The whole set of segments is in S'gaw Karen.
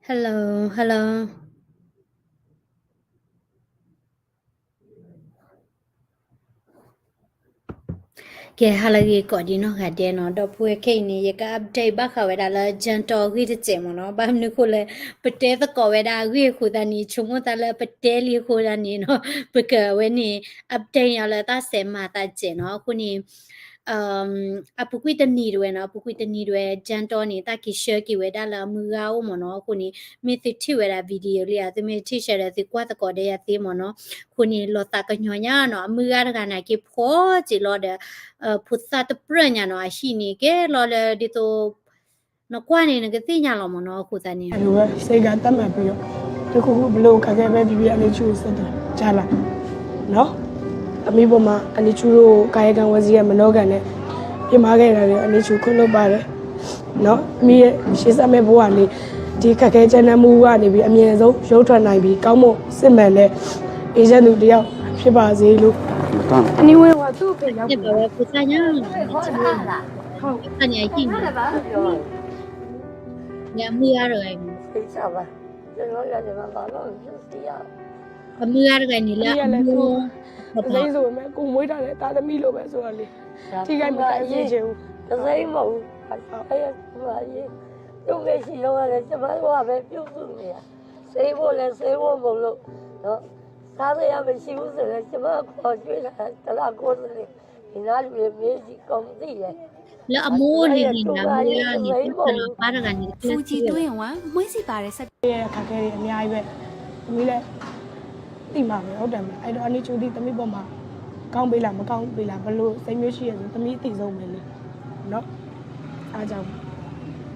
Hello, hello. ကဲ ဟါလၢအဂ့ၤကိးဒံးနီၢ်ဂၤဒဲးနီၤ, ဒီပုၢ်ဝဲၢ်ခဲအံၤန့ၣ် ယက update ဘၣ်ဃးဝဲဒၣ်လၢ ကၠၢ်တီၢ်အဂ့ၢ်တစဲးမ့ၢ်နီၤ, ဘၣ်မနုၤအဃိလဲၣ် ပတဲသကိးဝဲဒၣ်အဂ့ၢ်အဃိသတးန့ၣ် ဆိကမိၣ်သးလၢပတဲလံအဃိသတးန့ၣ်နီၤ, ပကဝဲန့ၣ် update အီၤလၢတၢ်စဲးမၤသးစဲးနီၤ, အဃိန့ၣ် အပူၤကွံာ်တနံၤတဝဲနီၤ, အပူၤကွံာ်တနံၤတဝဲ ကၠၢ်တီၢ်န့ၣ် တၢ်က့ၤဆှၢက့ၤဝဲဒၣ်လၢအမုၢ်ဂၤအိၣ်မ့ၢ်နီၤ, အဃိန့ၣ် မ့ၢ်သုထံၣ်ဝဲဒၣ် video လံဧါ, သုမ့ၢ်ထံၣ်ဆၢဒီးသုကွၢ်သကိးဒီးယၤသ့မ့ၢ်နီၤ, အဃိန့ၣ် လီၤသးကညီၤညါနီၤ, အမုၢ်ဂၤတဂၤန့ၣ်က့ၤဖှီၣ်စ့ၤလီၤဒီး ဖိသၣ်တပြၢၢ်ညါနီၤ, အဟံၣ်န့ၣ်ကဲလီၤလၢဒ်သိး နကွၢ်န့ၣ် နကသ့ၣ်ညါလီၤမ့ၢ်နီၤ, အဃိသတးန့ၣ် စ့ကၤတၢ်မၤပူၤယီၤ, တခူခူ ပလိၣ်ခးခဲဖဲ ဖံဖံ အန့ၣ်ဆူၣ်စဲးတၢ် ကၠၢ်လၢ် သမံသမိးမး အန့ၣ်ဆူၣ်ရိၣ် ကၤယဲကၤဝဲစံယဲ မနီၢ်ကၤန့ၣ် ယမၤကဲဒၣ်ဒီး အန့ၣ်ဆူၣ်ခိၣ်လိၣ်ဘၣ်ဒီး မ့ၢ်ယဲ ရှေ့ဆက်မ့ၢ်ဘၣ်ဝဲန့ၣ် ဒီးခးခဲကၠၢ်နၢမူဝါန့ၣ် အမြဲဆုံး ရုပ်ထွက်နိုင်ပြီ ကောင်းမွန်စစ်မှန်တဲ့ အေးချမ်းသူတစ်ယောက် ဖြစ်ပါစေလို့ အန့ၣ်ဝဲဝဲသူၣ်ဖဲးယါပူၤ န့ၣ်အဟံၣ်န့ၣ် လၢအမုၢ်ဂၤတဂၤန့ၣ် အမုၢ်ဂၤတဂၤန့ၣ်လၢအမုၢ် ကသံၣ်စိဝဲမ့ၢ် ကိုယ်မွေးထားတဲ့သားသမီးလိုပဲဆိုတာလေ ထိခိုက်မခံစေချင်ဘူး ကသံၣ်မဟုတ်ဘူး သူ့မေ့ရှိတော့လည်း ကျမတို့ကပဲပြုစုနေတာ ဆေးဖို့လည်းဆေးဖို့မလို့နော် စားစရာမရှိဘူးဆိုလည်း ကျမခေါ်ကျွေးတာ တစ်လကိုယ်စနေ ဒီနားလူတွေမေးကြည့်ကောင်းသိတယ် လၢအမိၢ်န့ၣ်န့ၣ် အမုၢ်ဂၤန့ၣ် တၢ်ဖးလီၤပၢ်တဂၤန့ၣ် တကျၢၤစံဝဲ အခက်အခဲတွေအများကြီးပဲ သမီးလည်း သိမှာပဲ ဟုတ်တယ်မလား အဲ့တော့ အန်နီချိုသ့ သမီးပေါ်မှာ ကောင်းပေးလား မကောင်းပေးလား ဘယ်လိုစိတ်မျိုးရှိလဲဆို သမီးအသိဆုံးပဲလေ နော် အားကြောင့်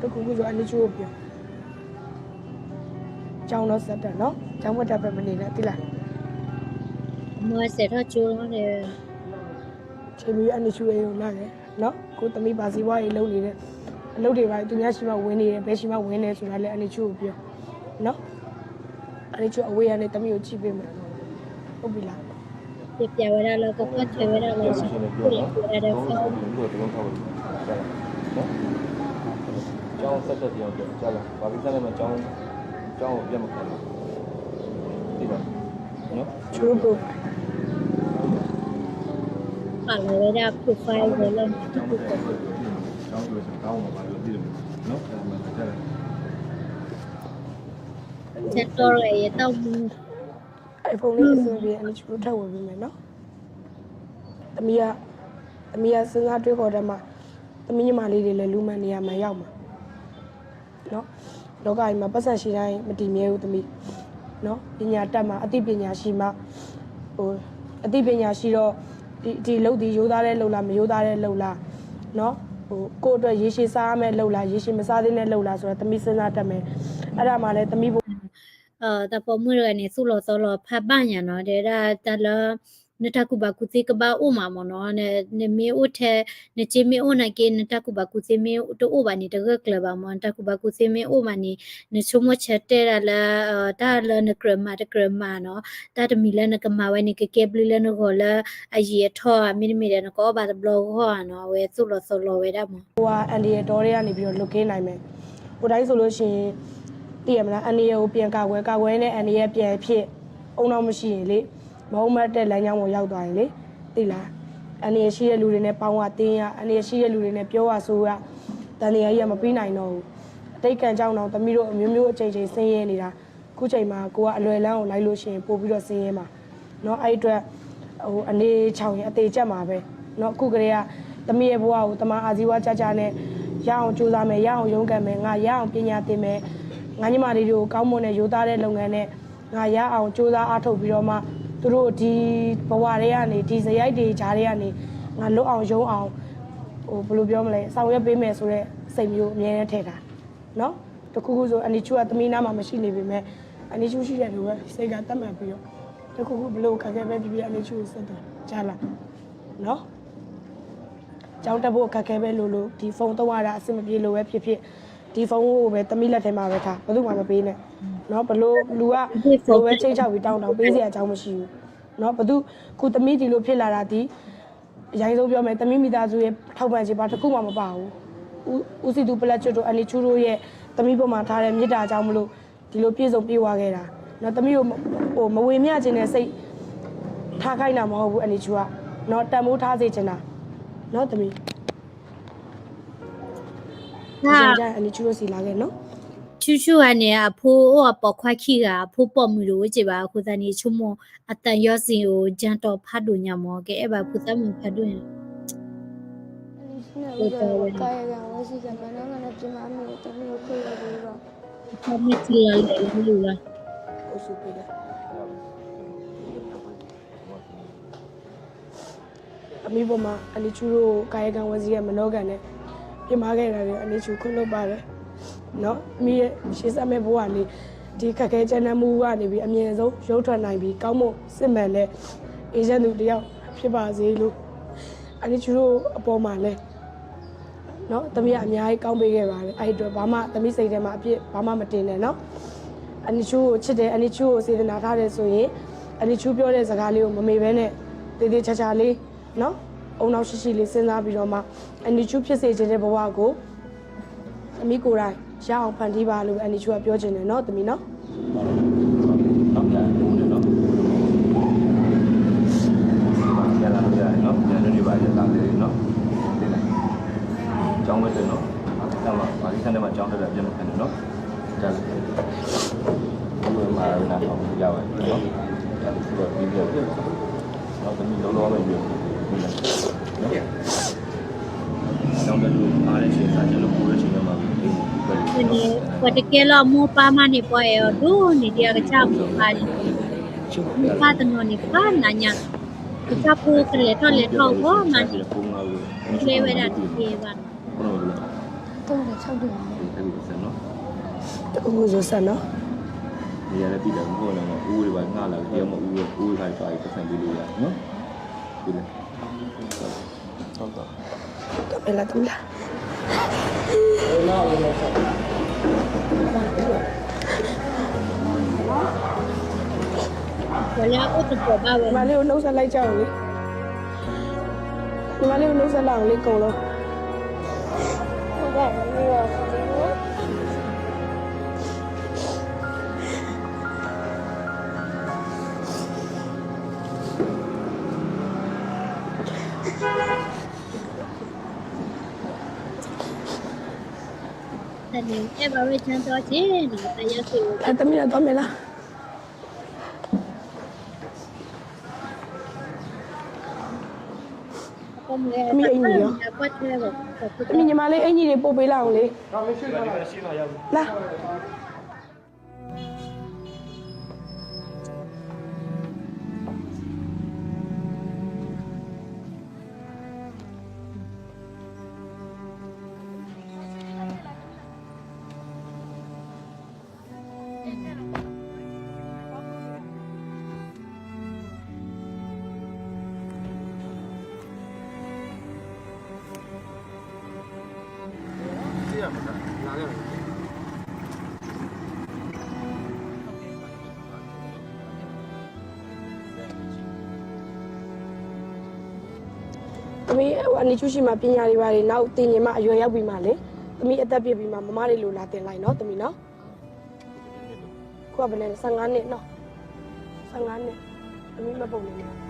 တစ်ခုခုဆို အန်နီချိုကိုပြော ကျောင်းတော့ဆက်တက်နော်ကျောင်းမတက်ပဲမနေနဲ့သိလား အမွဲစဲးထီၣ်ကျိလီၤဒီး ချိန်မီ အန်နီချိုရေကိုလာတယ်နော် ကိုသမီးဘာစီးပွားရေးလုပ်နေတယ်အလုပ်တွေပါသူများရှိမှဝင်နေတယ်ဘယ်ရှိမှဝင်နေဆိုတာလဲအန်နီချိုကိုပြောနော်အန်နီချိုအဝေးကနေသမီးကိုကြည့်ပေးမယ်ဟုတ်ပြီလား ပျဲဝဲဒၣ်လၢကကွၢ်ထွဲဝဲဒၣ်လၢ ကျောင်းဆက်တက်ပြောင်းပြောကြားလာဘာကိစ္စလဲမကျောင်းကျောင်းကိုပြန်မခံဘူးသိပါနော်ချိုးကိုပါလီၤဝဲဒၣ် profile ဝဲလၢကျောင်းမတက်ဘူးကျောင်းကိုကျောင်းမှာပါလို့သိတယ်နော်အဲ့ဒါမှကြားတယ် ချက်တော့ရယ်တောက်မူ iPhone လေးအဆင်ပြေအန်နီချိုထည့်ဝယ်ပေးမယ်နော်သမီးကသမီးကစဉ်းစားတွေးခေါ်တယ်မှာသမီးညီမလေးတွေလည်းလူမှန်နေရာမှန်ရောက်မှာနော်လောကကြီးမှာပတ်စံရှိတိုင်းမတည်မြဲဘူးသမီးနော်ပညာတတ်မှအသိပညာရှိမှဟိုအသိပညာရှိတော့ဒီဒီလုပ်ဒီရိုးသားတဲ့လုပ်လားမရိုးသားတဲ့လုပ်လားနော်ဟိုကိုယ့်အတွက်ရေရှည်စားရမယ့်လုပ်လားရေရှည်မစားသင့်တဲ့လုပ်လားဆိုတော့သမီးစဉ်းစားတတ်မယ်အဲ့ဒါမှလည်းသမီးဘဝ တၢ်ပိာ်မုၣ်တဂၤန့ၣ် သူၣ်လီၤသီလီၤဖးဘၣ်ညါနီၤ တဲဒၣ်တၢ်လၢ နတၢ်ကူၣ်ဘၣ်ကူၣ်သ့ကဘၣ်အိၣ်မးမ့ၢ်နီၤ နမ့ၢ်အိၣ်ထဲ နစ့မ့ၢ်အိၣ်နာ်က့ နတၢ်ကူၣ်ဘၣ်ကူၣ်သ့မ့ၢ်တအိၣ်ဘၣ်န့ၣ် တဂၢၢ်ကျၢၤဘၣ်မ့ၢ် နတၢ်ကူၣ်ဘၣ်ကူၣ်သ့မ့ၢ်အိၣ်ဘၣ်န့ၣ် နဆိကမိၣ်ဆၢတဲာ်ဒၣ်လၢ တၢ်လၢနကြၢးမၤတကြၢးမၤနီၤ တၢ်တမံၤလၢနကမၤဝဲန့ၣ် ကကဲဘျုးလၢနဂီၢ်လၢအယံာ်အထီၣ်ဧါ မ့တမ့ၢ်ဒီး နကအီၣ်ဘၣ်တဘျီဂီၢ်ဧါနီၤ အဝဲသူၣ်လီၤသီလီၤဝဲဒၣ်မး ဟိုဟာ အန္တရာယ်တောထဲကနေပြီးတော့လွတ်ကင်းနိုင်မယ်။ ဟိုတိုင်းဆိုလို့ရှိရင်သိရမလား အန္တရာယ်ကိုပြန်ကာကွယ်ကာကွယ်ရင်းနဲ့အန္တရာယ်ပြန်ဖြစ်အုံနောက်မရှိရင်လေမဟုတ်မတ်တဲ့လမ်းကြောင်းပေါ်ရောက်သွားရင်လေသိလားအန္တရာယ်ရှိတဲ့လူတွေနဲ့ပေါင်းဝသင်းရအန္တရာယ်ရှိတဲ့လူတွေနဲ့ပြောဝဆိုရတန်တရားကြီးကမပြီးနိုင်တော့ဘူးအတိတ်ကံကြောင့်တော့သမီးတို့အမျိုးမျိုးအချိန်ချင်းဆင်းရဲနေတာအခုချိန်မှာကိုကအလွယ်လမ်းကိုလိုက်လို့ရှိရင်ပို့ပြီးတော့ဆင်းရဲမှာနော်အဲ့အတွက်ဟိုအနေချောင်ရင်အသေးချက်မှာပဲနော်အခုကလေးကသမီးရဲ့ဘဝကိုတမန်အာဇီဝကြကြနဲ့ရအောင်ကြိုးစားမယ်ရအောင်ရုန်းကန်မယ်ငါရအောင်ပညာသင်မယ်ငါညီမလေးတွေကိုကောင်းမွန်တဲ့ရိုးသားတဲ့လုပ်ငန်းနဲ့ငါရအောင်ကြိုးစားအားထုတ်ပြီးတော့မှသူတို့ဒီဘဝတွေကနေဒီဇယိုက်တွေကြားတွေကနေငါလွတ်အောင်ရုန်းအောင်ဟိုဘယ်လိုပြောမလဲဆောင်ရွက်ပေးမယ်ဆိုတဲ့စိတ်မျိုးအမြဲတမ်းထည့်ထားနော်တခုခုဆိုအန်နီချူကအသမီးနားမှာမရှိနေပေမဲ့အန်နီချူရှိတယ်လို့ပဲစိတ်ကသတ်မှတ်ပြီးတော့တခုခုဘလို့ခက်ခဲပဲဖြစ်ဖြစ်အန်နီချူကိုဆက်သွယ်ကြားလာနော်ကျောင်းတက်ဖို့အခက်ခဲပဲလို့လို့ဒီဖုန်းသုံးရတာအဆင်မပြေလို့ပဲဖြစ်ဖြစ်ဒီဖုန်းကိုပဲသမီးလက်ထဲမှာပဲထားဘယ်သူမှမပေးနဲ့နော်ဘလို့လူကဘလို့ပဲချိန်ချောက်ပြီးတောင်းတောင်းပေးစရာအကြောင်းမရှိဘူးနော်ဘသူခုသမီးဒီလိုဖြစ်လာတာဒီအရင်ဆုံးပြောမယ်သမီးမိသားစုရဲ့ထောက်ပံ့ခြင်းပါတစ်ခုမှမပါဘူးဦးဦးစီသူပလက်ချွတ်တို့အန်နီချူတို့ရဲ့သမီးပေါ်မှာထားတဲ့မေတ္တာအကြောင်းမလို့ ဒီလိုပြည့်စုံပြည့်ဝခဲ့တာနော်သမီးကိုဟိုမဝေမျှချင်တဲ့စိတ်ထားခိုင်းတာမဟုတ်ဘူးအန်နီချူကနော်တန်ဖိုးထားစေချင်တာနော်သမီး အန်နီချူတို့စီလာခဲ့နော် ဆူၣ်ဆူၣ်ဂၤန့ၣ် အဖိအိၣ်အပိာ်ခွါခံဂၤ အဖိပိာ်မုၣ်တအိၣ်က့ဘၣ် အဃိသတးန့ၣ် ဆိကမိၣ်အသံယောဇဉ်အိၣ် ကၠၢ်တီၢ်ဖးဒိၣ်ညါမး ကအဲၣ်ဘၣ်ဖိသၣ်မုၣ်ဖးဒိၣ်ညါ မ့ၢ်ထံလီၤလဲၣ်လီၤလံလီၤ အမံၤပိာ်မး အန်နီချူတို့ ကာယကံဝစီကံ မနောကံနဲ့ ပြင်ဆင်ခဲ့တာတွေ အန်နီချူခွင့်လွှတ်ပါတယ်နော် အမံၤရှေ့ဆက်မဲ့ဘဝလေး ဒီခက်ခဲကြမ်းတမ်းမှုကနေပြီး အမြန်ဆုံးရုန်းထွက်နိုင်ပြီး ကောင်းမွန်စစ်မှန်တဲ့ အေးချမ်းသူတစ်ယောက်ဖြစ်ပါစေလို့ အန်နီချူတို့အပေါ်မှာလည်း နော် သမီးကအများကြီးကောင်းပေးခဲ့ပါတယ် အဲ့အတွက်ဘာမှသမီးစိတ်ထဲမှာအပြစ်ဘာမှမတင်နဲ့နော် အန်နီချူကိုချစ်တယ် အန်နီချူကိုစေတနာထားတယ်ဆိုရင် အန်နီချူပြောတဲ့စကားလေးကိုမမေ့ဘဲနဲ့သေသေချာချာလေးနော် အုံနောက်ရှိရှိလေးစဉ်းစားပြီးတော့မှ အန်နီချူဖြစ်စေချင်တဲ့ဘဝကိုသမီးကိုယ်တိုင်ရအောင်ဖန်တီးပါလို့ပဲအန်နီချူကပြောချင်တယ်နော်သမီးနော် နောက်ပြန်ဦးနေတော့ပြန်လာလို့ရတယ်နော်ပြန်လို့နေပါရတာလေနော်ဒီလားကျောင်းဝတ်တယ်နော်ဘာကိစ္စမှဘာကိစ္စနဲ့မှကျောင်းတက်တာပြန်မခံနဲ့နော်ဒါလည်းဘယ်မှာရတာတော့ရပါတယ်နော်ဒါလည်းပြီးတော့ပြီးတော့နော်သမီးလုံးလုံးပဲပြောနော် ပှၤတကဲလီၤမိၢ်ပၢ်မးန့ၣ် ပှၤအဲၣ်အီၤဒိၣ်န့ၣ် ဒ်အကစၢ်မိၢ်ပၢ်န့ၣ် မိၢ်ပၢ်တနီၤန့ၣ် ပှၤနးညါ ကစၢ်ဖိကလဲၤထီၣ်လဲၤထီၣ်ဂီၢ်မးန့ၣ် ကျဲဝဲဒၣ်တကဲဘၣ်နီၤ တအိၣ်ဂိၢ်စၢ်နီၤ တအိၣ်ဂိၢ်စၢ်နီၤ မ့ၢ်ယၤလၢပံၤတၢ်မူခိၣ်န့ၣ် အူဝဲဒၣ်ဘၣ်ငါလၢကယဲၢ်မ့ၢ်အူဝဲအူဝဲခါတၢ်အံၤကဆၣ်ဘျုးလံယၤနီၤ တမ့ၢ်လၢတမ့ၢ်လၢ ပှၤလၢအအိၣ်သကိးဘၣ်ဝဲ ညီမလေးကိုနှုတ်ဆက်လိုက်ကြအောင်လေ ညီမလေးကိုနှုတ်ဆက်လိုက်အောင်လေအကုန်လုံး တၢ်န့ၣ်အဲၣ်ဘၣ်ဝဲကၠၢ်တီၢ်က့ၤနီၤ တၢ်ယါက့ၤဝဲ တမ့ၢ်လၢတမ့ၢ်လၢ တမ့ၢ်အင်္ကျီလီၤ တမ့ၢ်ညီမလေးအင်္ကျီတွေပို့ပေးလိုက်အောင်လေ လာ သမီး အနံၤဆူၣ်ဆံးမှာ ပညာတွေဘာတွေ နောက်သင်ချင်မှ အရွယ်ရောက်ပြီမှလေ သမီးအသက်ပြည့်ပြီမှ မမတွေလိုလာသင်လိုက်နော် သမီးနော် ခုကဘယ်နှစ်နှစ် ဆယ့်ငါးနှစ်နော် ဆယ့်ငါးနှစ် သမီးမှတ်ပုံတင်နေ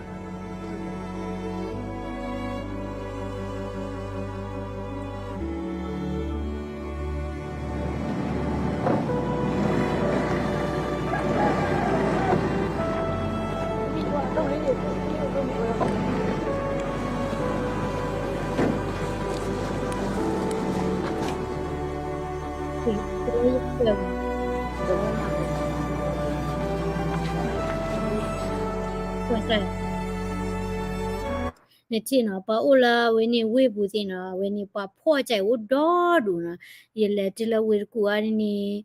နထံၣ်နီၤ ပှၤအိၣ်လၢအဝဲန့ၣ်ဝ့ၢ်ပူၤသ့ၣ်နီၤ အဝဲန့ၣ်ပှၤဖှီၣ်ကၢ်အိၣ်ဒီဒူၣ်နီၤ ယလဲၤတုၤလၢဝ့ၢ်တကူၣ်အါန့ၣ်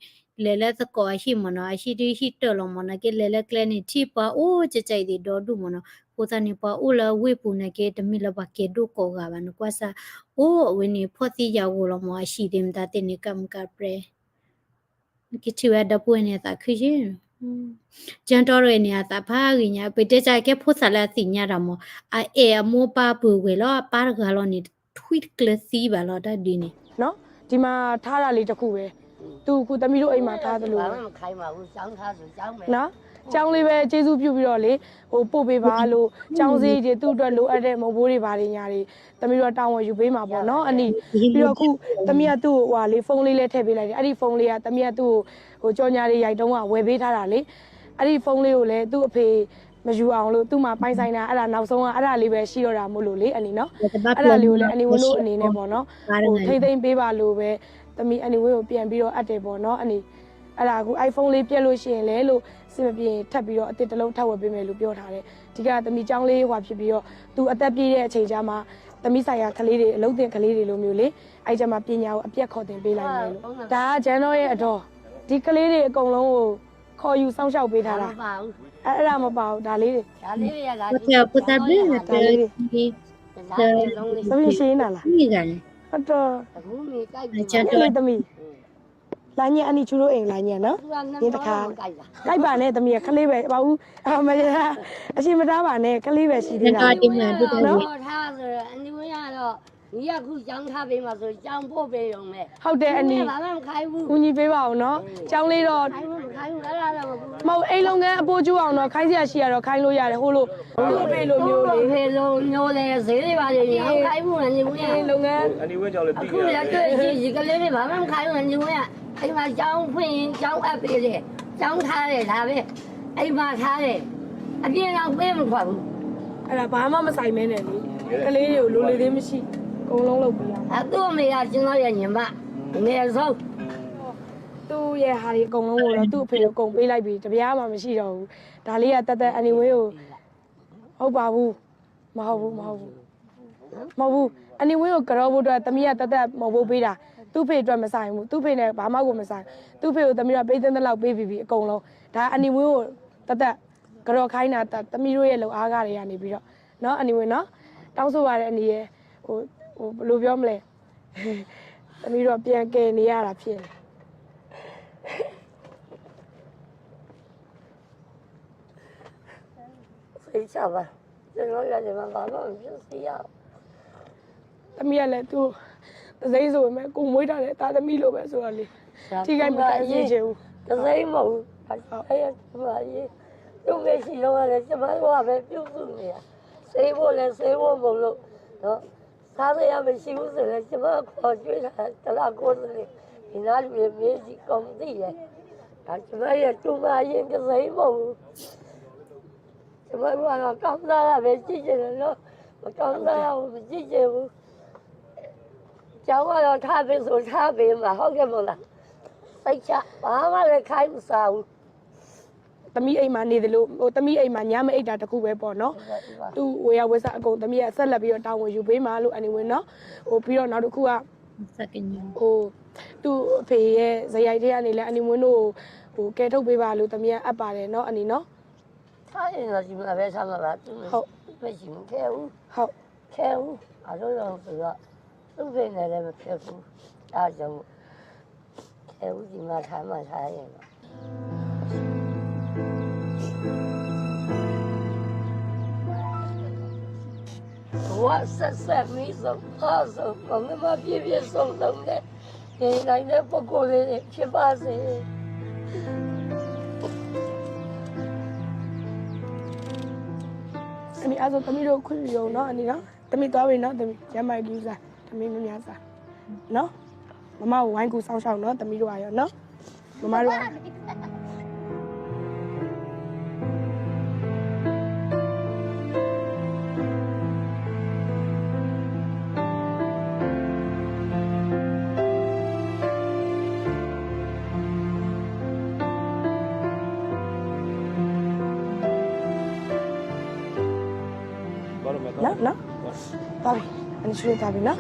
လဲၤလၢသကိးအဟံၣ်မ့ၢ်နီၤ အဟံၣ်ဒုးဟံၣ်တၢၢ်လီၤမ့ၢ်နီၤ က့လဲၤလၢကျဲန့ၣ် ထံၣ်ပှၤအိၣ်ကၢ်ကၢ်အံၤသ့ၣ်ဒီဒူၣ်မ့ၢ်နီၤ အဃိသတးန့ၣ် ပှၤအိၣ်လၢဝ့ၢ်ပူၤန့ၣ်က့ တမ့ၢ်လၢပှၤကဲဒိၣ်ကိးဂၤဘၣ် နကွၢ်စၢ် အိၣ်အဝဲန့ၣ်ဖှီၣ်သံယာ်ဂိၢ်လီၤမ့ၢ် အဟံၣ်သ့ၣ်မတၤသ့ၣ်န့ၣ် ကမၣ်ကၣ်ပြဲ နကထံၣ်ဝဲဒီပုၢ်ဝဲၢ်န့ၣ်အသးခုယ့ၢ် ကၠၢ်တီၢ်တဂၤန့ၣ် အသးဖးဂ့ၤညါ ပတဲကၢ်ကဲဖိသၣ်လၢအသ့ၣ်ညါတၢ်မ့ၢ် အအဲၣ်အမိၢ်ပၢ်ပှဲၤဝဲလီၤ အပၢ်တဂၤလီၤန့ၣ် ထွံၣ်တကျၢၤသံဘၣ်လီၤ တၢ်ဒ်န့ၣ် ဒီး ဒီး ဒီး သူအခုသမီးတို့အိမ်မှာထားသလိုပဲ ကျောင်းလေးပဲကျေးဇူးပြုပြီးတော့လေ ဟိုပို့ပေးပါလို့ ကျောင်းစရိတ်တွေ သူ့အတွက်လိုအပ်တဲ့မုန့်ဘိုးတွေဘာတွေညာတွေ သမီးတို့ကတာဝန်ယူပေးမှာပေါ့နော် အနီပြီးတော့အခုသမီးကသူ့ကိုဟိုဟာလေ ဖုန်းလေးလည်းထည့်ပေးလိုက်တယ် အဲ့ဒီဖုန်းလေးကသမီးကသူ့ကိုဟိုကြော်ညာတွေရိုက်တုံးကဝယ်ပေးထားတာလေ အဲ့ဒီဖုန်းလေးကိုလည်းသူ့အဖေမယူအောင်လို့သူ့မှာပိုင်ဆိုင်တာအဲ့ဒါနောက်ဆုံးကအဲ့ဒါလေးပဲရှိတော့တာမို့လို့လေအနီနော်အဲ့ဒါလေးကိုလည်းအနီဝင်းတို့အနေနဲ့ပေါ့နော်ဟိုထိမ့်သိမ့်ပေးပါလို့ပဲသမီးအနီဝင်းကိုပြန်ပြီးတော့အပ်တယ်ပေါ့နော်အနီအဲ့ဒါအခု iPhone လေးပြက်လို့ရှိရင်လေလို့စင်မပြေရင်ထပ်ပြီးတော့အသစ်တစ်လုံးထပ်ဝယ်ပေးမယ်လို့ပြောထားတယ်ဒီကသမီးကျောင်းလေးဟွာဖြစ်ပြီးတော့သူအသက်ပြည့်တဲ့အချိန်ကျမှသမီးဆိုင်ရာကလေးတွေအလုံးသင်ကလေးတွေလိုမျိုးလေအဲ့ကျမှပညာကိုအပြတ်ခေါ်သင်ပေးလိုက်မယ်လို့ဒါကကျွန်တော်ရဲ့အတော်ဒီကလေးတွေအကုန်လုံးကိုခေါ်ယူစောင့်ရှောက်ပေးထားတာအဲ့အဲ့ဒါမပါဘူးဒါလေးတွေဒါလေးတွေကဒါလေးတွေဒါလေးတွေသမီးရှင်းနလားအတော်သမီး လာညက်အနံ့ချူလို့အိမ်လာညက်နော်ညက်တခါကြိုက်ပါနဲ့တမီးကလေးပဲဘာဘူးအမရအရှိမတားပါနဲ့ကလေးပဲရှိသေးတာနော်ထားဆိုတော့အနည်းဝေးရတော့ညီကခုကျောင်းထားပေးမှာဆိုကျောင်းပို့ပေးရုံပဲဟုတ်တယ်အနည်းဘာမှမခိုင်းဘူးဦးညီပေးပါအောင်နော်ကျောင်းလေးတော့ခိုင်းဘူးမခိုင်းဘူးအဲ့ဒါတော့မဟုတ်ဘူးမဟုတ်အိမ်လုပ်ငန်းအပိုးကျိုးအောင်တော့ခိုင်းစရာရှိရတော့ခိုင်းလို့ရတယ်ဟိုလိုဟိုလိုပေလိုမျိုးလေပေလိုမျိုးလေဈေးတွေပါလေညီခိုင်းဘူးအနည်းဝေးရလုပ်ငန်းအနည်းဝေးကြောင့်လေအခုလည်းတွေ့ရှိဒီကလေးတွေဘာမှမခိုင်းဘူးအနည်းဝေးရ အိမ်မှာကျောင်းဖွင့်ရင်ကျောင်းအပ်ပေးတယ်ကျောင်းထားတယ်ဒါပဲအိမ်မှာထားတယ်အပြင်တော့ပေးမထွက်ဘူးအဲ့ဒါဘာမှမဆိုင်မဲနဲ့လေကလေးတွေကိုလိုလေသေးမရှိအကုန်လုံးလုပ်ပေးရအသူ့အမေကကျွန်တော်ရဲ့ညီမငယ်ဆုံးသူ့ရဲ့ဟာတွေအကုန်လုံးကိုတော့သူ့အဖေကိုကုန်ပေးလိုက်ပြီတပြားမှမရှိတော့ဘူးဒါလေးကတတ်တတ် anyway ကိုဟုတ်ပါဘူးမဟုတ်ဘူးမဟုတ်ဘူးမဟုတ်ဘူးအနည်းဝေးကိုကရောဖို့အတွက်သမီးကတတ်တတ်မဟုတ်ဘူးပေးတာသူ့ဖေအတွက်မဆိုင်ဘူးသူ့ဖေနဲ့ဘာမှကိုမဆိုင်သူ့ဖေကိုသမီးတို့ပေးသင့်သလောက်ပေးပြီးပြီအကုန်လုံးဒါအနည်းဝေးကိုတတ်တတ်ကရောခိုင်းတာသမီးတို့ရဲ့လုပ်အားကတွေကနေပြီးတော့နော်အနည်းဝေးနော်တောင်းဆိုပါတယ်အနည်းရဲ့ဟိုဟိုဘယ်လိုပြောမလဲသမီးတို့ပြန်ကယ်နေရတာဖြစ်နေ စိတ်ချပါကျွန်တော်ရတယ်မှာဘာမှမဖြစ်စေရအောင်သမီးကလည်းသူ့တစိမ့်ဆိုပေမဲ့ကိုမွေးထားတဲ့သားသမီးလိုပဲဆိုတော့လေထိခိုက်မခံစေချင်ဘူးတစိမ့်မဟုတ်ဘူးအဲ့ဒါဒီမှာရေးသူ့မရှိတော့လည်းကျမတို့ကပဲပြုစုနေတာဆေးဖို့လည်းဆေးဖို့မလို့နော် စားစရာမရှိဘူးဆိုလည်းကျမခေါ်ကျွေးတာတလားကိုယ်တလေဒီနားလူတွေမေးကြည့်ကောင်းသိတယ်ဒါကျမရဲ့ကျူမအရင်ကစိမ်းမဟုတ်ဘူးကျမတို့ကတော့ကောင်းစားတာပဲကြည့်ကြတယ်နော်မကောင်းစားတာကိုမကြည့်ကြဘူးကျောင်းကတော့ထားပေးဆိုထားပေးမှာဟုတ်ကဲ့မို့လားစိတ်ချဘာမှလည်းခိုင်းမစားဘူးသမီးအိမ်မှာနေသလိုဟိုသမီးအိမ်မှာညမအိပ်တာတခုပဲပေါ့နော်သူ့ဝေယဝဲစားအကုန်သမီးကဆက်လက်ပြီးတော့တာဝန်ယူပေးမှာလို့အနီဝင်နော်ဟိုပြီးတော့နောက်တစ်ခုကဟိုသူ့အဖေရဲ့ဇယိုက်ထဲကနေလည်းအနီဝင်တို့ဟိုကဲထုတ်ပေးပါလို့သမီးကအပ်ပါတယ်နော်အနီနော်ထားရင်တော့ဒီမှာပဲထားမှာပါသူ့ဟုတ်မရှိဘူးခဲဦးဟုတ်ခဲဦးအလိုလိုဆိုတော့သူ့ဖေနဲ့လည်းမဖြစ်ဘူးဒါကြောင့် ခဲဦးဒီမှာထားမှာထားရင်တော့ဘဝဆက်ဆက်မီးစုံဖးစုံမမမပြည့်ပြည့်စုံစုံနဲ့နေနိုင်တဲ့ပုဂ္ဂိုလ်လေးတွေဖြစ်ပါစေအနီအဲ့ဆိုသမီးတို့ခွင့်ပြုရုံနော်အနီနော်သမီးသွားပြီနော်သမီးကျမ်းမာရေးကလေးစားသမီးမများစားနော်မမကိုဝိုင်းကူစောင့်ရှောက်နော်သမီးတို့ပါရောနော်မမတို့ပါနော်နော်သွားပြီအန်ရှူသွားပြီနော်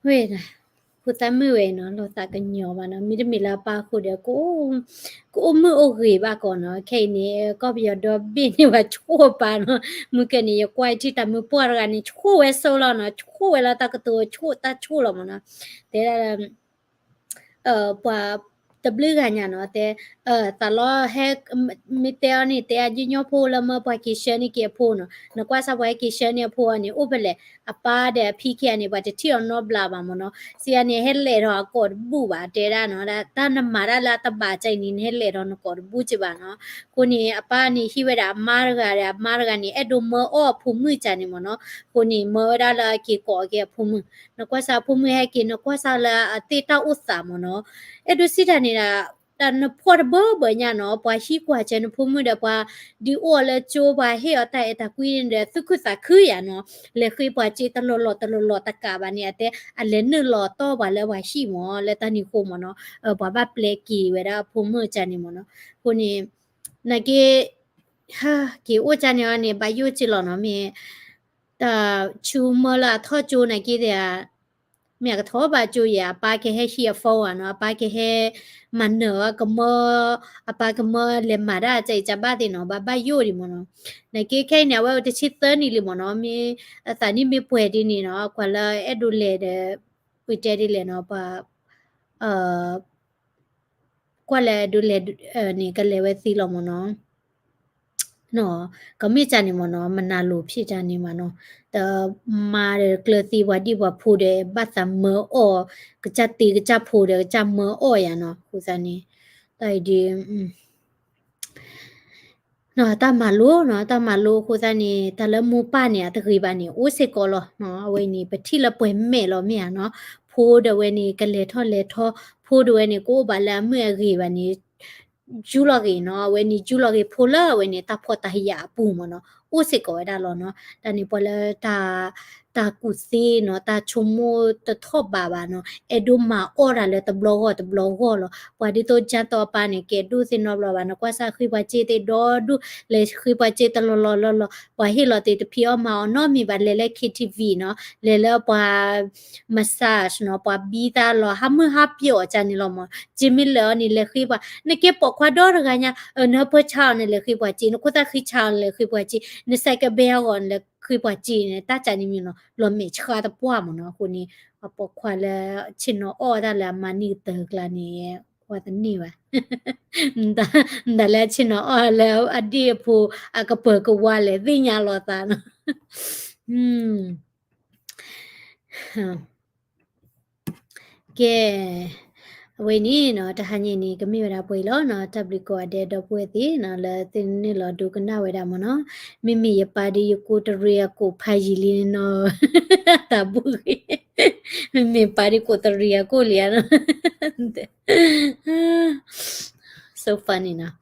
ဝဲဒၣ်ဖိသၣ်မုၣ်ဝဲနီၤ လီၤသးကညီၤဘၣ်နီၤ မ့တမ့ၢ်လၢအပၢ်အဃိဒီး ကအိၣ်မုာ်အိၣ်ဂ့ၤဘၣ်ကီးနီၤ ခဲအံၤန့ၣ် ကီၢ်ပယီၤဒီဘ့ၣ်န့ၣ် ပှၤဆိၣ်ပာ်နီၤ မုၢ်ကဲန့ၣ် ယကွၢ်ထံၣ်တၢ်မုၢ်ပှၢ်တဂၤန့ၣ် ဆိၣ်ဝဲစိလီၤနီၤ ဆိၣ်ဝဲလၢတၢ်ကတိၤ ဆိၣ်တၢ်ဆိၣ်လီၤမးနီၤ တဲဒၣ် ပှၤ တဘျုးဂၤညါနီၤ တဲ သးလီဟဲ မ့ၢ်တဲအီၤန့ၣ် တဲအယုၢ်ညီဖိလၢမၢပှၤက့ၤဆှၢန့ၢ်က့ၤအဖိနီၤ, နကွၢ်စၢ်ပှၤဟဲက့ၤဆှၢန့ၢ်အဖိအီၤန့ၣ် အိၣ်ဖဲလဲၣ်, အပၢ်ဒီးအဖံခံဂၤန့ၣ် ပှၤတထံၣ်အီၤနီတဘျီဘၣ်မ့ၢ်နီၤ, စံးအန့ၣ် ဟဲလဲၤထီၣ်အကိာ်တဘူၣ်ဘၣ် တဲဒၣ်နီၤ, တၢ်နမၤတၢ်လၢအတဘၣ်ကဲအံၤန့ၣ် နဟဲလဲၤထီၣ်နကိာ်တဘူၣ်က့ဘၣ်နီၤ, အဃိန့ၣ် အပၢ်န့ၣ်ဟံးဝဲဒၣ်အမါတဂၤဒီး အမါတဂၤန့ၣ် အဲၣ်ဒိးမၢအီၣ်အဖိမုၣ်ကန့ၣ်မ့ၢ်နီၤ, အဃိန့ၣ် မၢဝဲဒၣ်လၢအက့ၤကိးက့ၤအဖိမုၣ်, နကွၢ်စၢ်အဖိမုၣ်ဟဲက့ၤ နကွၢ်စၢ်လၢအသ့ၣ်တၢ်အိၣ်သးမ့ၢ်နီၤ, အဲၣ်ဒိးစံးတၢ်န့ၣ်ဒီး တၢ်နဖှီၣ်တဘၢဘၢညါနီၤ, ပှၤဟံးကွၢ်စၢၤနဖိမုၣ်ဒီး ပှၤဒုးအိၣ်အီၤလၢကၠိ ပှၤဟ့ၣ်အီၤတၢ်အဲၣ်တၢ်ကွံဒီး သူၣ်ခုသးခုယၤနီၤ, လဲၤဃ့ပှၤစ့တလီၢ်လီၢ်တလီၢ်လီၢ်တကးဘၣ်န့ၣ် အတဲ အလဲၤနုာ်လီၤတီပှၤလၢပှၤဟံၣ်မ့ၢ် လၢတၢ်နံၤဃိမ့ၢ်နီၤ, ပှၤဘၣ်ပျဲက့ၤဝဲဒၣ်အဖိမုၣ်ကန့ၣ်မ့ၢ်နီၤ, အဃိန့ၣ် နာ်က့ က့ၤအိၣ်ကန့ၣ်အီၤန့ၣ် ဘၣ်ယိၣ်က့လီၤနီၤ, မ့ၢ် တၢ်ဆူမၢလၢအထီၣ်ကၠိနာ်က့ဒီး မ့ၢ်အကထီၣ်ဘၣ်ကၠိယဲၢ် အပၢ်ကဟဲဟံးအ phone ဧါနီၤ, အပၢ်ကဟဲမၤနၢၤအီၤ ကမၢ, အပၢ်ကမၢလဲၤမၤတၢ်ကအံၤကဘၣ်သ့ၣ်နီၤ, ဘၣ်ဘၣ်ယိၣ်ဒံးမ့ၢ်နီၤ, နာ်က့ခဲအံၤန့ၣ် အဝဲအိၣ်တဆံသၢနံၣ်လံမ့ၢ်နီၤ, မ့ၢ်အသးနံၣ်မ့ၢ်ပှဲၤဒ်န့ၣ်နီၤ, ကွၢ်လၢအဲၣ်ဒိးလဲၤဒီး ပတဲဒ်လဲၣ်နီၤ, ပှၤ ကွၢ်လၢဒိးလဲၤန့ၣ် ကလဲၤဝဲသ့လီၤမ့ၢ်နီၤ, ကမ့ၢ်ကန့ၣ်မ့ၢ်နီၤ, မနၤလိၤဖံးတၢ်န့ၣ်မ့ၢ်နီၤ, တမါဒီးကျၢၤသံပှၤဒံၣ်ပှၤဖိဒီး ဘၣ်သးမၢအီၣ်, ကစၢ်တ့ကစၢ်ဖိဒီး ကစၢ်မၢအီၣ်ယၤနီၤ, အဃိသတးန့ၣ် တၢ်အံၤဒ် တၢ်မၤလိနီၤ, တၢ်မၤလိအဃိသတးန့ၣ် တၢ်လၢမိၢ်ပၢ်န့ၣ် အတဂ့ၤဘၣ်န့ၣ် အိၣ်စ့ၢ်ကီးလီၤ, အဝဲန့ၣ် ပထံၣ်လၢပှဲၤမဲာ်လီၤမ့ၢ်ဧါနီၤ, ဖိဒီးဝဲန့ၣ် ကလဲၤထီၣ်လဲၤထီ, ဖိဒီးဝဲန့ၣ် ကအိၣ်ဘၣ်လၢအမုၢ်အဂ့ၤဘၣ်န့ၣ် ယူလီၤဂ့ၤနီၤ, အဝဲန့ၣ် ယူလီၤဂ့ၤဖိလၢအဝဲန့ၣ် တၢ်ဖှီၣ်တၢ်ယာ်အပူၤမ့ၢ်နီၤ, အိၣ်စ့ၢ်ကီးဝဲဒၣ်လီၤနီၤ, တၢ်န့ၣ်ပှၤလၢ တၢ်ကူၣ်သ့နီၤ, တၢ်ဆိကမိၣ်တထီၣ်ဘးဘၣ်နီၤ, အဲၣ်ဒိးမၤအီၣ်တၢ်လၢတဘျီဂီၢ်တဘျီဂီၢ်လီၤ, ပှၤဒ်သိးကၠၢ်တီအပၢ်န့ၣ် ကဲဒိၣ်သ့ၣ်နီတဘျီဘၣ်, နကွၢ်စၢ်ဃ့ပှၤစ့သ့ၣ်ဒီဒူၣ်, လဲၤဃ့ပှၤစ့တလီၢ်လီၢ်လီၢ်လီၢ်, ပှၤဟ့ၣ်လီၤသ့ၣ်တဖံးအီၣ်မၤအီၣ်နီတမံၤဘၣ်, လဲၤလၢ K T V နီၤ, လဲၤလၢပှၤ massage နီၤ, ပှၤဘံသးလီၤ ဟးမုၢ်ဟးပျီၤကန့ၣ်လီၤမ့ၢ်, စ့မ့ၢ်လၢာ်အီၤန့ၣ် လဲၤဃ့ပှၤ, နကဲပိာ်ခွါဒီတဂၤညါ, နဟၢဖၢဆါအီၤန့ၣ် လဲၤဃ့ပှၤစ့, နခိၣ်သၣ်ဃံဆါအီၤန့ၣ် လဲၤဃ့ပှၤစ့, နစဲးကဘဲအဂီၢ်န့ၣ် လဲၤဃ့ပှၤစ့န့ၣ် တၢ်ကန့ၣ်မ့ၢ်နီၤ, လီၤမဲာ်ဆှးတပှၢ်မ့ၢ်နီၤ, အဃိန့ၣ် အပိာ်ခွါလၢဆ့ၣ်နီၤအီၣ်တၢ်လၢအမၤန့ၢ်ကတၢၢ်ကျါန့ၣ် ကွၢ်တန့ၢ်ဘၣ်, မတၤလၢအဆ့ၣ်နီၤအီၣ်လၢအဒ့ၣ်အဖိ အကပၢၤကဝါလဲၣ် သ့ၣ်ညါလီၤသးနီၤ, ကဲ, အဝဲန့ၣ်နီၤ တဟါညါအံၤန့ၣ် ကမ့ၢ်ဝဲဒၣ်ပှဲၤအံၤလီၤနီၤ, တၢ်ဘျုးကိးဂၤဒဲး ဒီပုၢ်ဝဲၢ်သ့ၣ်နီၤ လၢသုနုာ်လီၤဒိကနၣ်ဝဲဒၣ်မ့ၢ်နီၤ, မ့မ့ၢ်ယပၢ်ဒီးယကိးတရံးအကိးဖးယံာ်လံနီၤ, တၢ်ဘူၣ်ဂ့ၤ, မ့မ့ၢ်ပၢ်ဒီးကိးတရံးအကိးလံဧါနီၤ So funny နီၤ.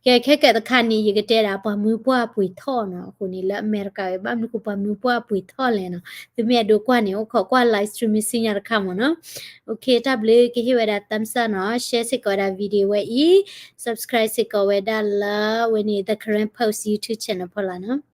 ကဲ ခဲကဲတခါန့ၣ် ယကတဲဒၣ်ပှၤမုၢ်ပှၢ်ပှ့ၤထီၣ်နီၤ. အဃိန့ၣ် လၢအမဲရကၤဝဲ ဘၣ်မနုၤဃိပှၤမုၢ်ပှၢ်ပှ့ၤထီၣ်လဲၣ်နီၤ. သုမ့ၢ်အဲၣ်ဒိးကွၢ်န့ၣ် အိၣ်ခိးကွၢ် live stream မ့ၢ်စံၣ်ညီၣ်တခါမ့ၢ်နီၤ. အိၣ်ခ့ တၢ်ဘျုး ကဟ့ၣ်ဝဲဒၣ် thumbs up နီၤ. share စ့ၢ်ကီးဝဲဒၣ် video ဝဲအံၤ, subscribe စ့ၢ်ကီးဝဲဒၣ်လၢ အဝဲန့ၣ် The Karen Post YouTube channel ဖီလာ်နီၤ.